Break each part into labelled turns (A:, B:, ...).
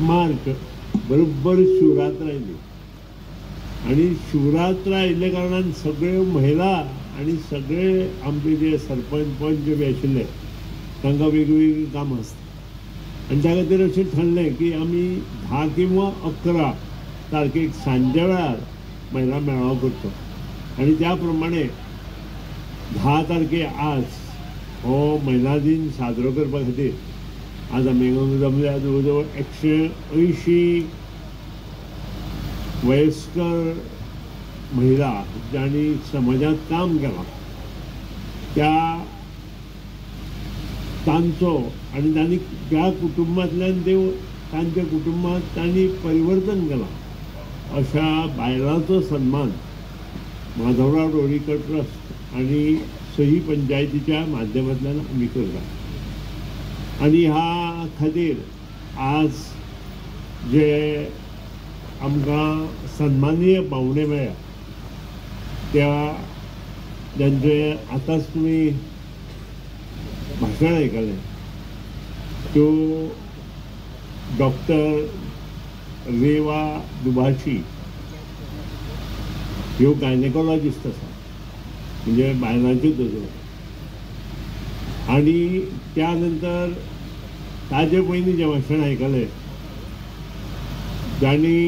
A: मार्च बरोबर शिवरात्र आयली आनी शिवरात्र आयिल्ल्या कारणान सगळ्यो महिला आनी सगळे आमचे जे सरपंच पंच बी आशिल्ले तांकां वेगवेगळीं कामां आसता आनी त्या खातीर अशें ठरलें की आमी 10 किंवा 11 तारखेक सांजे वेळार महिला मेळावो करचो आनी त्या प्रमाणे 10 तारखे आज हो महिला दिन साजरो करपा खातीर आज आमी जमल्या. जवळ जवळ 180 वयस्कर महिला जांणी समाजांत काम केलां त्या तांचो आनी तांणी ज्या कुटुंबांतल्यान ते तांच्या कुटुंबांत तांणी परिवर्तन केलां अशा बायलांचो सन्मान माधवराव ढवळीकर ट्रस्ट आनी सही पंचायतीच्या माध्यमांतल्यान आमी करता. आनी ह्या खातीर आज जे आमकां सन्मानीय पावणे मेळ्ळ्या त्या जांचे आतांच तुमी भाशण आयकलें त्यो डॉक्टर रेवा दुभाषी ह्यो गायनेकॉलॉजिस्ट आसा, म्हणजे बायलांच्यो दोतोर. आनी त्या नंतर ताजे पयलीं जें भाशण आयकलें जांणी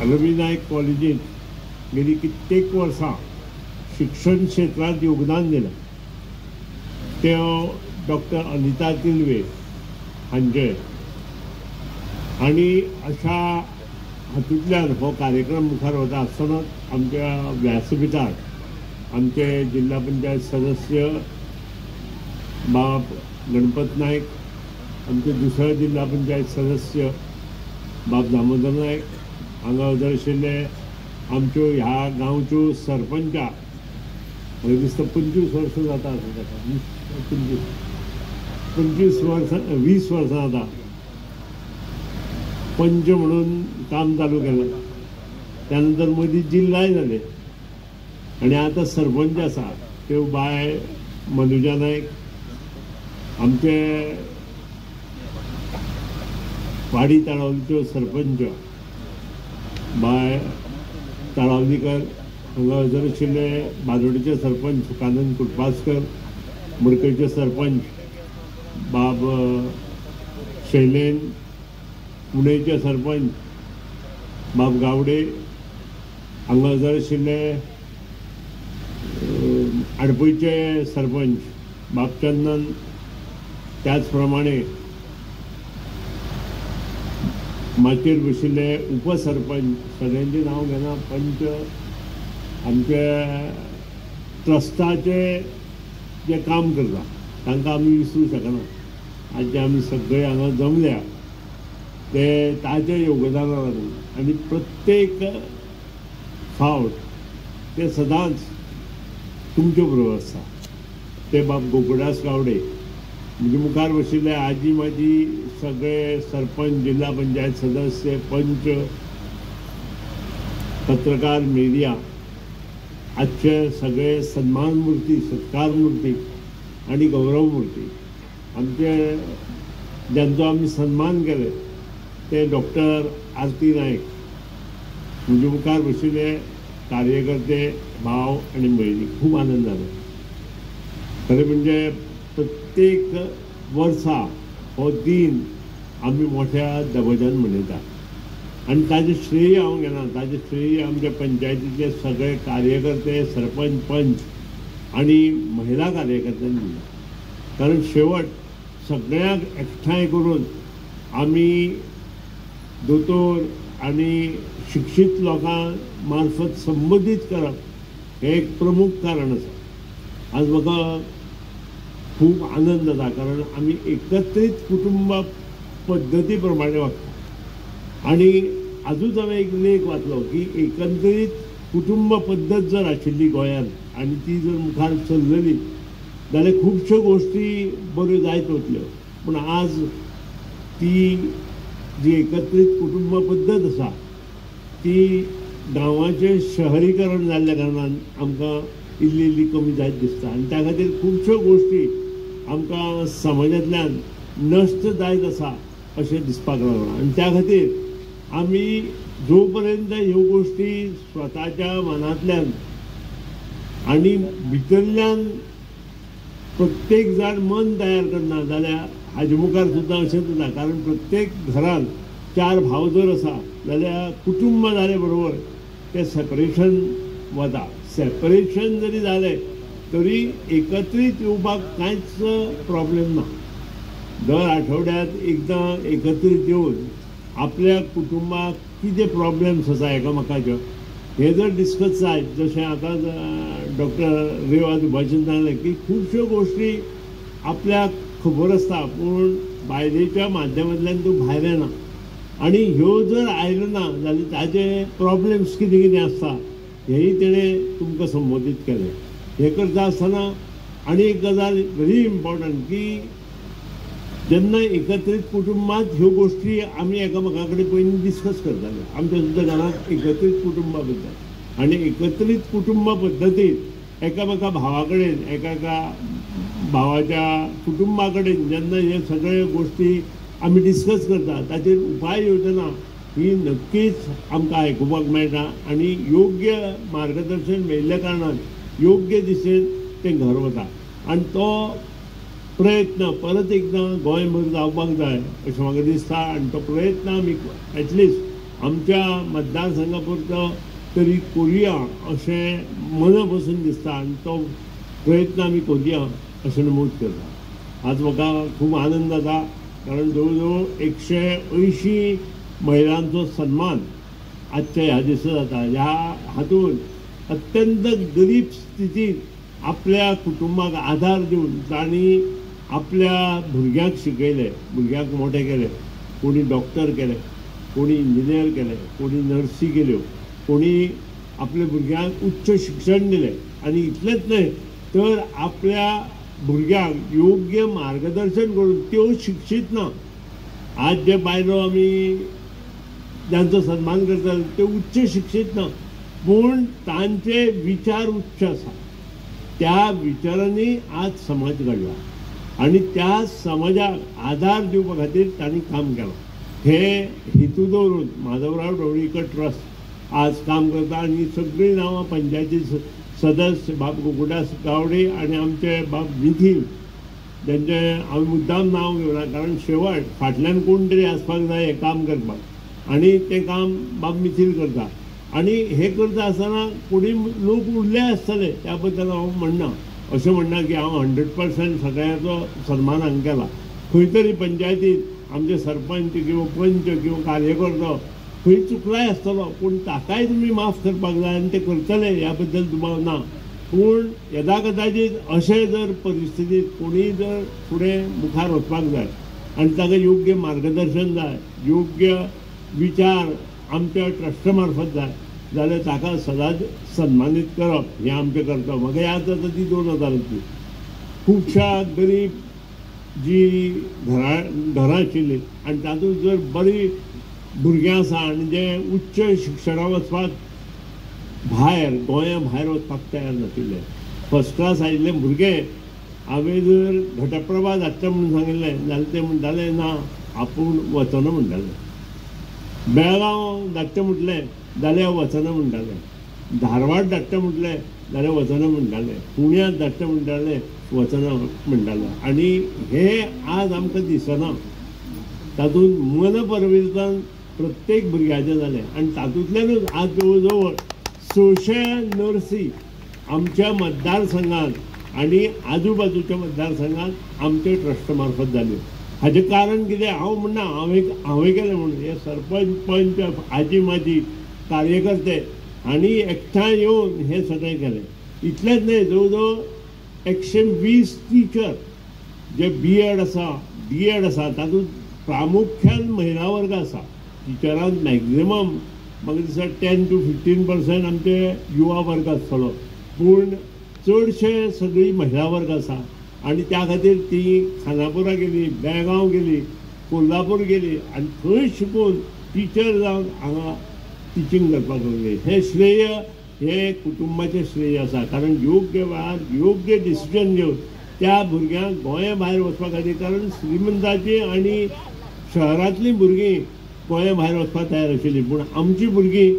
A: रवी नायक कॉलेजींत गेली कित्येक वर्सां शिक्षण क्षेत्रांत योगदान दिलें त्यो डॉक्टर अनिता तिलवे हांचे. आनी अशा हातूंतल्यान हो कार्यक्रम मुखार वता आसतना आमच्या व्यासपिठार आमचे जिल्हा पंचायत सदस्य बाब गणपत नायक, आमचे दुसरे जिल्हा पंचायत सदस्य बाब दामोदर नायक, हांगा हजर आशिल्ले आमच्यो ह्या गांवच्यो सरपंचा, म्हाका दिसता 25 वर्सां जाता आतां ताका, 25 वर्सां 20 वर्सां जाता पंच म्हणून काम चालू केलें. त्यानंतर मदीं जिल्लाय जाले आनी आतां सरपंच आसा त्यो बाय मनुजा नायक, आमचे वाडी तळावलीच्यो सरपंच बाय तळावलीकर, हांगा हजर आशिल्ले बाजोडीचे सरपंच सुकानंद कुटपासकर, मडकयचे सरपंच बाब शैलेन, पुणेचे सरपंच बाब गावडे, हांगा हजर आशिल्ले आडपयचे सरपंच बाब चंदन, त्याच प्रमाणे माचयेर बशिल्ले उपसरपंच, सगळ्यांचें नांव घेना, पंच, आमचे ट्रस्टाचे जे काम करता तांकां आमी विसरूं शकना. आज जे आमी सगळे हांगा जमल्या ते ताच्या योगदाना लागून आनी प्रत्येक फावट ते सदांच तुमचे बरोबर आसता. ते बाब गोकुळदास गावडे, म्हणजे मुखार बशिल्ले आजी माजी सगळे सरपंच, जिल्हा पंचायत सदस्य, पंच, पत्रकार, मिडिया, आजचे सगळे सन्मान मूर्ती, सत्कार मूर्ती आनी गौरव मूर्ती, आमचे ज्यांचो आमी सन्मान केले ते डॉक्टर आरती नायक, म्हणजे मुखार बशिल्ले कार्यकर्ते भाव आनी भयणी, खूब आनंद जालो. खरें म्हणजे प्रत्येक वर्सा हो दिन आमी मोठ्या दबाज्यान मनयता आनी ताजें श्रेय हांव घेना, ताजें श्रेय आमच्या पंचायतीचे सगळे कार्यकर्ते, सरपंच, पंच आनी महिला कार्यकर्त्यांनी दिलें. कारण शेवट सगळ्यांक एकठांय करून आमी दोतोर आनी शिक्षीत लोकां मार्फत संबोधीत करप हें एक प्रमुख कारण आसा. आज म्हाका खूब आनंद जाता कारण आमी एकत्रीत कुटुंब पद्दती प्रमाणे वागता. आनी आजूच हांवें एक लेख वाचलो की एकत्रीत कुटुंब पद्दत जर आशिल्ली गोंयांत आनी ती जर मुखार चल्लेली जाल्यार खुबश्यो गोश्टी बऱ्यो जायत वतल्यो. पूण आज ती जी एकत्रीत कुटुंब पद्दत आसा ती गांवाचें शहरीकरण जाल्ल्या कारणान आमकां इल्ली इल्ली कमी जायत दिसता आनी त्या खातीर खुबश्यो गोश्टी आमकां समाजांतल्यान नश्ट जायत आसा अशें दिसपाक लागलां. आनी त्या खातीर आमी जो पर्यंत ह्यो गोश्टी स्वताच्या मनांतल्यान आनी भितरल्यान प्रत्येक जाण मन तयार करना जाल्यार हाजे मुखार सुद्दां अशेंच जाता. कारण प्रत्येक घरान 4 भाव जर आसा जाल्यार कुटुंब जाले बरोबर तें सेपरेशन वता. सेपरेशन जरी जालें तरी एकत्रीत येवपाक कांयच प्रॉब्लेम ना. दर आठवड्यांत एकदां एकत्रीत येवन आपल्या कुटुंबाक कितें प्रॉब्लेम्स आसा एकामेकाच्यो हे जर डिस्कस जायत, जशें आतां डॉक्टर रेवा दुभाषीन सांगलें की खुबश्यो गोश्टी आपल्याक खबर आसता पूण बायलेच्या माध्यमांतल्यान त्यो भायर येना आनी ह्यो जर आयल्यो ना जाल्यार ताजे प्रॉब्लेम्स कितें कितें आसता हेंय तेणें तुमकां संबोधीत केलें. हें करता आसतना आनी एक गजाल व्हेरी इम्पॉर्टंट की जेन्ना एकत्रीत कुटुंबांत ह्यो गोश्टी आमी एकामेका कडेन पयलीं डिस्कस करताले आमच्या सुद्दां घरांत एकत्रीत कुटुंबा बद्दल आनी एकत्रीत कुटुंब पद्दतीन एकामेका भावा कडेन एका भावाच्या कुटुंबा कडेन जेन्ना हे सगळे गोश्टी आमी डिस्कस करता ताचेर उपाय योजना ही नक्कीच आमकां आयकुपाक मेळटा आनी योग्य मार्गदर्शन मेळिल्ल्या कारणान योग्य दिशेन तें घर वता. आनी तो प्रयत्न परत एकदां गोंयभर जावपाक जाय अशें म्हाका दिसता आनी तो प्रयत्न आमी एटलिस्ट आमच्या मतदारसंघा पुरतो तरी करुया अशें मना पसून दिसता आनी तो प्रयत्न आमी करुया अशें नमूद करता. आज म्हाका खूब आनंद जाता कारण जवळ जवळ 180 महिलांचो सन्मान आजच्या ह्या दिसा जाता. ह्या हातूंत अत्यंत गरीब स्थितींत आपल्या कुटुंबाक आधार दिवन तांणी आपल्या भुरग्यांक शिकयले, भुरग्यांक मोठे केले, कोणी डॉक्टर केले, कोणी इंजिनियर केले, कोणी नर्सी केल्यो, कोणी आपल्या भुरग्यांक उच्च शिक्षण दिलें आनी इतलेंच न्हय तर आपल्या भुरग्यांक योग्य मार्गदर्शन करून त्यो शिक्षीत ना. आज जे बायलो आमी जांचो सन्मान करतात ते उच्च शिक्षीत ना पूण तांचे विचार उच्च आसा. त्या विचारांनी आज समाज घडला आनी त्या समाजाक आधार दिवपा खातीर तांणी काम केलां. हे हेतू दवरून माधवराव ढवळीकर ट्रस्ट आज काम करता आनी सगळीं नांवां पंचायती सदस्य बाब गोकुळदास गावडे आनी आमचे बाब निथील जांचें हांवें मुद्दाम नांव घेवना कारण शेवट फाटल्यान कोण तरी आसपाक जाय हें काम करपाक आनी तें काम बाब मिथील करता. आनी हें करता आसतना कोणी लोक उरले आसतले त्या बद्दल हांव म्हणना, अशें म्हणना की हांव 100% सगळ्यांचो सन्मान हांगा केला. खंय तरी पंचायतीत आमचे सरपंच किंवा पंच किंवा कार्यकर्तो खंय चुकलाय आसतलो पूण ताकाय तुमी माफ करपाक जाय आनी ते करतले ह्या बद्दल दुबाव ना. पूण यदा कदाचीत अशें जर परिस्थितीत कोणीय जर फुडें मुखार वचपाक जाय आनी ताका योग्य मार्गदर्शन जाय, योग्य विचार आमच्या ट्रस्टा मार्फत जाय जाल्यार ताका सदांच सन्मानीत करप हें आमचें कर्तव्य. म्हाका याद जाता ती 2000ची खुबश्या गरीब जी घरां आशिल्लीं आनी तातूंत जर बरीं भुरगीं आसा आनी जे उच्च शिक्षणाक वचपाक भायर गोंया भायर वचपाक तयार नाशिल्ले, फर्स्ट क्लास आयिल्ले भुरगे हांवें जर घटप्रभा धाडटा म्हणून सांगिल्लें जाल्यार ते म्हणटाले ना आपूण वचना म्हणटाले. बेळगांव धाडटा म्हटलें जाल्यार वचना म्हणटाले, धारवाड धाडटा म्हटलें जाल्यार वचना म्हणटाले, पुण्यांत धाडटा म्हणटाले वचना म्हणटाले. आनी हे आज आमकां दिसना. तातूंत मन परिवर्तन प्रत्येक भुरग्याचें जालें आनी तातूंतल्यानूच आज जवळ जवळ 600 नर्सी आमच्या मतदारसंघात आनी आजूबाजूच्या मतदारसंघात आमचे ट्रस्ट मार्फत जाल्यो. हाजें कारण कितें हांव म्हणना हांवें केलें म्हणून, हे सरपंच पंच आजी माजी कार्यकर्ते हांणी एकठांय येवन हें सगळें केलें. इतलेंच न्हय जवळ जवळ 120 टिचर जे बी एड आसा डी एड आसा तातूंत प्रामुख्यान महिला वर्ग आसा. टिचरांत मॅक्झिमम म्हाका दिसता 10 to 15% आमचे युवा वर्ग आसतलो पूण चडशे सगळी महिला वर्ग आसा आनी त्या खातीर ती खानापुरा गेली, बेळगांव गेली, कोल्हापूर गेली आनी थंय शिकून टिचर जावन हांगा टिचींग करपाक लागली. हें श्रेय हे कुटुंबाचें श्रेय आसा कारण योग्य वेळार योग्य डिसिजन घेवन त्या भुरग्यांक गोंया भायर वचपा खातीर, कारण श्रीमंताची आनी शहरांतलीं भुरगीं गोंया भायर वचपाक तयार आशिल्लीं, पूण आमची भुरगीं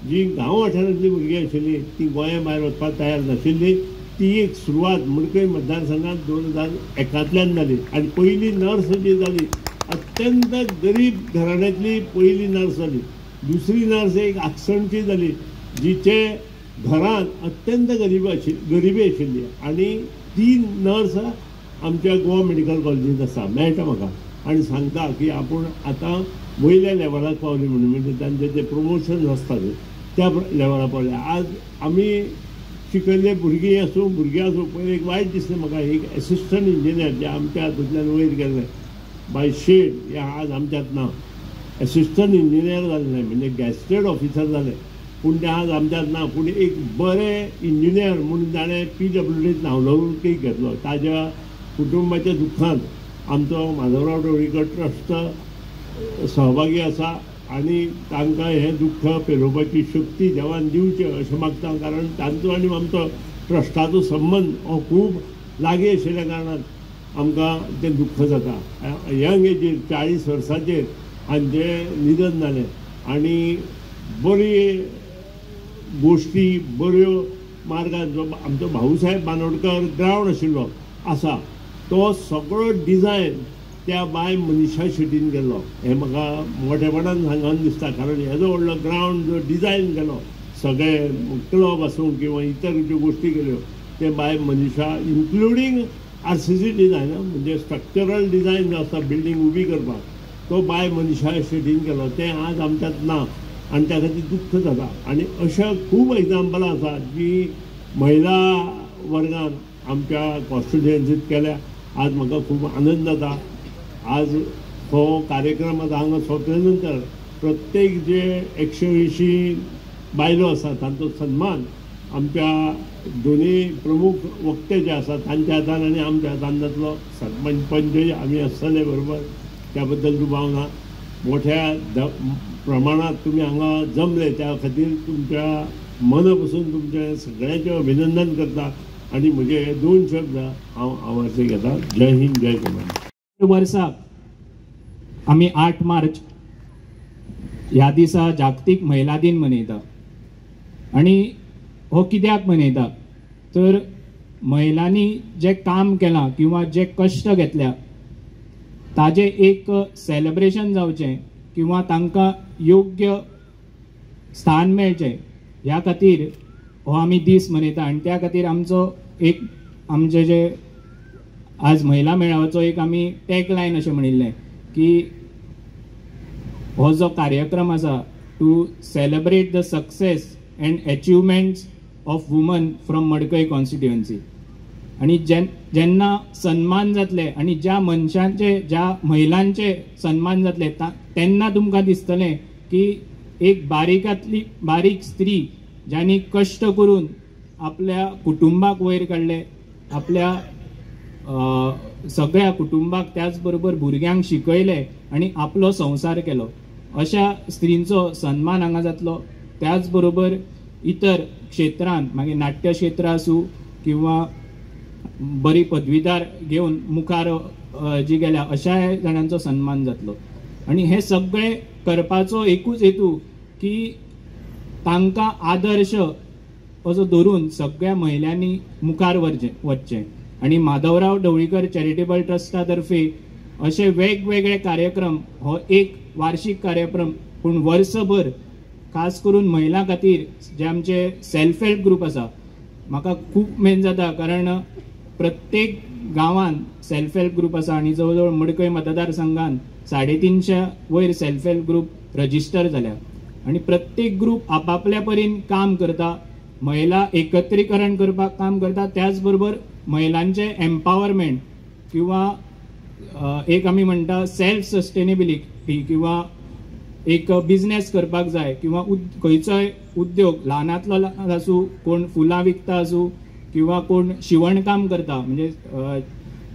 A: जी गांव वाठारांतलीं भुरगीं आशिल्लीं ती गोंया भायर वचपाक तयार नाशिल्लीं. ती एक सुरवात मडकय मतदारसंघात 2001 जाली आनी पयली नर्स जी जाली अत्यंत गरीब घराण्यांतली पयली नर्स जाली. दुसरी नर्स एक आक्सणची जाली जिचे घरांत अत्यंत गरिबी आशिल्ली आनी ती नर्स आमच्या गोवा मेडिकल कॉलेजींत आसा, मेळटा म्हाका आनी सांगता की आपूण आतां वयल्या लेवलाक पावली म्हणून, म्हणजे तांचे ते प्रमोशन आसता त्या लेवलाक पावले. आज आमी शिकयल्ले भुरगीं आसूं भुरगीं आसूं, पयलीं एक वायट दिसलें म्हाका, एक एसिस्टंट इंजिनियर जे आमच्या हातूंतल्यान वयर गेल्ले बाय शेड हे आज आमच्यांत ना. एसिस्टंट इंजिनियर जाल्ले म्हणजे गॅस्टेड ऑफिसर जाले, पूण ते आज आमच्यांत ना. पूण एक बरे इंजिनियर म्हणून ताणें PWDत नांवलौकीक घेतलो. ताज्या कुटुंबाच्या दुख्खांत आमचो माधवराव ढवळीकर ट्रस्ट सहभागी आसा आनी तांकां हें दुख्ख पेलोवपाची शक्ती देवान दिवचें अशें मागता, कारण तांचो आनी आमचो ट्रस्टाचो संबंद हो खूब लागीं आशिल्ल्या कारणान आमकां तें दुख्ख जाता. यंग एजीर 40 वर्सांचेर हांचें निधन जालें आनी बरी गोश्टी बऱ्यो मार्गान जो आमचो भाऊसाहेब बांदोडकर ग्रावंड आशिल्लो आसा तो सगळो डिजायन त्या बाय मनीषा शेटीन केल्लो हें म्हाका मोठेपणान सांगन दिसता, कारण हेजो व्हडलो ग्रावंड जो डिजायन केलो सगळे क्लब आसूं किंवा इतर ज्यो गोश्टी केल्यो ते बाय मनीषा इन्क्लुडींग RCC design म्हणजे स्ट्रक्चरल डिजायन जो आसता बिल्डींग उबी करपाक तो बाय मनीषा शेटीन केलो, तें आज आमच्यांत ना आनी त्या खातीर दुख्ख जाता. आनी अशें खूब एग्जाम्पलां आसा जी महिला वर्गान आमच्या कॉन्स्टिट्युएन्सीत केल्या. आज म्हाका खूब आनंद जाता. आज हो कार्यक्रम आतां हांगा सोंपल्या नंतर प्रत्येक जे 180 बायलो आसा तांचो सन्मान आमच्या दोनूय प्रमुख वक्ते जे आसा तांच्या हातान आनी आमच्या हातान जातलो. सरपंच पंचय आमी आसतले बरोबर, त्या बद्दल दुबाव ना. मोठ्या प्रमाणात तुमी हांगा जमले त्या खातीर तुमच्या मना पसून तुमचें सगळ्यांचें अभिनंदन करता आनी म्हजे हे 2 शब्द हांव आवाज घेता. जय हिंद, जय गोंय.
B: वर्साक आमी 8 मार्च ह्या दिसा जागतीक महिला दिन मनयता आनी हो कित्याक मनयता तर महिलांनी जें काम केलां किंवा जे कश्ट घेतल्या ताजें एक सेलिब्रेशन जावचें किंवा तांकां योग्य स्थान मेळचें ह्या खातीर हो आमी दीस मनयता. आनी त्या खातीर आमचो एक आमचे जे आज महिला मेळाव्याचो एक आमी टॅग लायन अशें म्हणिल्लें की हो जो कार्यक्रम आसा to celebrate the success and achievements of woman from Madkai constituency. आनी जेन्ना सन्मान जातले आनी ज्या मनशांचे ज्या महिलांचे सन्मान जातले तेन्ना तुमकां दिसतलें की एक बारीकांतली बारीक स्त्री ज्यांनी कश्ट करून आपल्या कुटुंबाक वयर काडले, आपल्या सगळ्या कुटुंबाक त्याच बरोबर भुरग्यांक शिकयले आनी आपलो संवसार केलो, अशा स्त्रींचो सन्मान हांगा जातलो. त्याच बरोबर इतर क्षेत्रांत मागीर नाट्य क्षेत्र आसूं किंवा बरी पदवीदार घेवन मुखार जी गेल्या अशाय जाणांचो सन्मान जातलो. आनी हे सगळे करपाचो एकूच हेतू की तांकां आदर्श असो धरून सगळ्या महिलांनी मुखार वचचें. आनी माधवराव ढवळीकर चॅरिटेबल ट्रस्टा तर्फे असे वेगवेगळे कार्यक्रम, हो एक वार्षिक कार्यक्रम पूण वर्सभर खास करून महिलां खातीर जे आमचे सेल्फ हेल्प ग्रूप आसा, म्हाका खूब मेन जाता कारण प्रत्येक गांवान सेल्फ हेल्प ग्रूप आसा आनी जवळ जवळ मडकय मतदारसंघान 350 वयर सेल्फ हेल्प ग्रूप रजिस्टर जाल्या आनी प्रत्येक ग्रूप आपापल्या परीन काम करता, महिला एकत्रीकरण करपाक काम करता, त्याच बरोबर महिलांचे एम्पावरमेंट किंवा एक आमी म्हणटा सेल्फ सस्टेनेबिलिटी किंवा एक बिजनेस करपाक जाय किंवा खंयचोय उद्योग ल्हानांतलो ल्हान आसूं, कोण फुलां विकता आसूं किंवा कोण शिवणकाम करता म्हणजे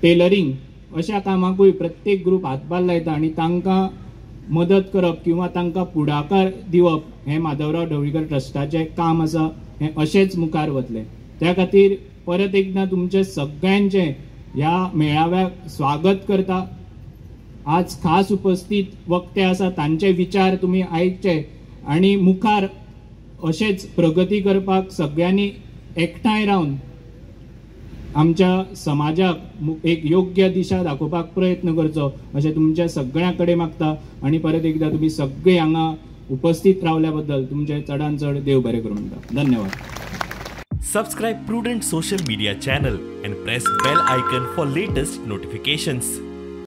B: टेलरींग, अशा कामाकूय प्रत्येक ग्रूप हातभार लायता आनी तांकां मदत करप किंवा तांकां फुडाकार दिवप हें माधवराव ढवळीकर ट्रस्टाचें काम आसा, हें अशेंच मुखार वतलें. त्या खातीर परत एकदां तुमचें सगळ्यांचें ह्या मेळाव्याक स्वागत करता. आज खास उपस्थित वक्ते आसा तांचे विचार तुमी आयकचे आनी मुखार अशेंच प्रगती करपाक सगळ्यांनी एकठांय रावन आमच्या समाजाक एक योग्य दिशा दाखोवपाक प्रयत्न करचो अशें तुमच्या सगळ्यां कडेन मागता. आनी परत एकदा तुमी सगळे हांगा उपस्थित रावल्या बद्दल तुमचे चडान चड देव बरें करूं म्हणटा. धन्यवाद.
C: Subscribe Prudent social media channel and press bell icon for latest notifications.